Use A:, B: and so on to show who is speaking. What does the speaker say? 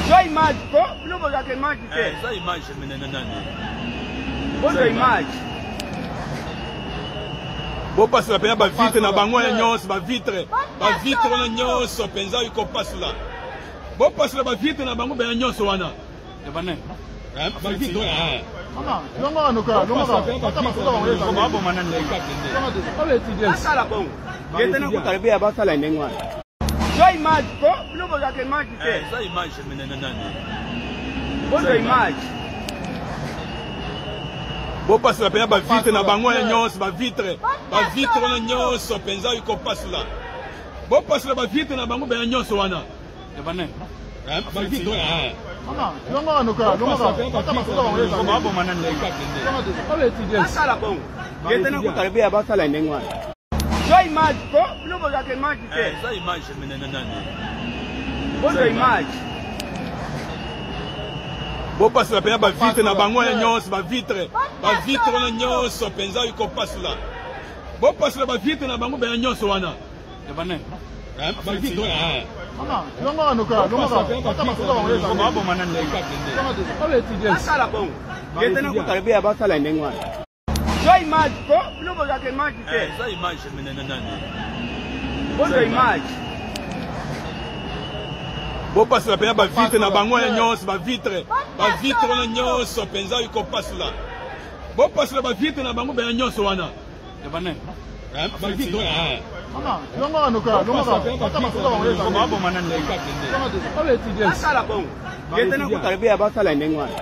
A: Zwa image ko bino bozwaka image te.
B: Eh, zwa image mene na nani?
A: Bozwa image.
B: Bopasula mpenza bavitre na bango wana nyonso, bavitre bavitre wana nyonso mpenza ikopasula. Bopasula bavitre na bango mpenza nyonso wana. Bavitre eh.
A: Basala bongo. Yetana kutala be basala ndenge wana. Zwa image ko bino bozwaka image te.
B: Eh, zwa image mene na nani?
A: Bozwa image.
B: Bopasula mpenza bavitre na bango wana nyonso, bavitre bavitre wana nyonso mpenza ikopasula. Bopasula bavitre na bango mpenza nyonso wana. Bavitre eh.
A: Basala bongo. Yetana kutala be basala ndenge wana. Zwa image ko bino bozwaka image te.
B: Eh, zwa image mene na nani?
A: Bozwa image.
B: Bopasula mpenza bavitre na bango wana nyonso, bavitre bavitre wana nyonso mpenza ikopasula. Bopasula bavitre na bango mpenza nyonso wana. Bavitre eh.
A: Basala bongo. Yetana kutala be basala ndenge wana. Zwa image ko bino bozwaka image te.
B: Eh, zwa image mene na nani?
A: Bozwa image.
B: Bopasula mpenza bavitre na bango wana nyonso, bavitre bavitre wana nyonso mpenza ikopasula. Bopasula bavitre na bango mpenza nyonso wana. Bavitre eh.
A: Basala bongo. Yetana kutala be basala ndenge wana.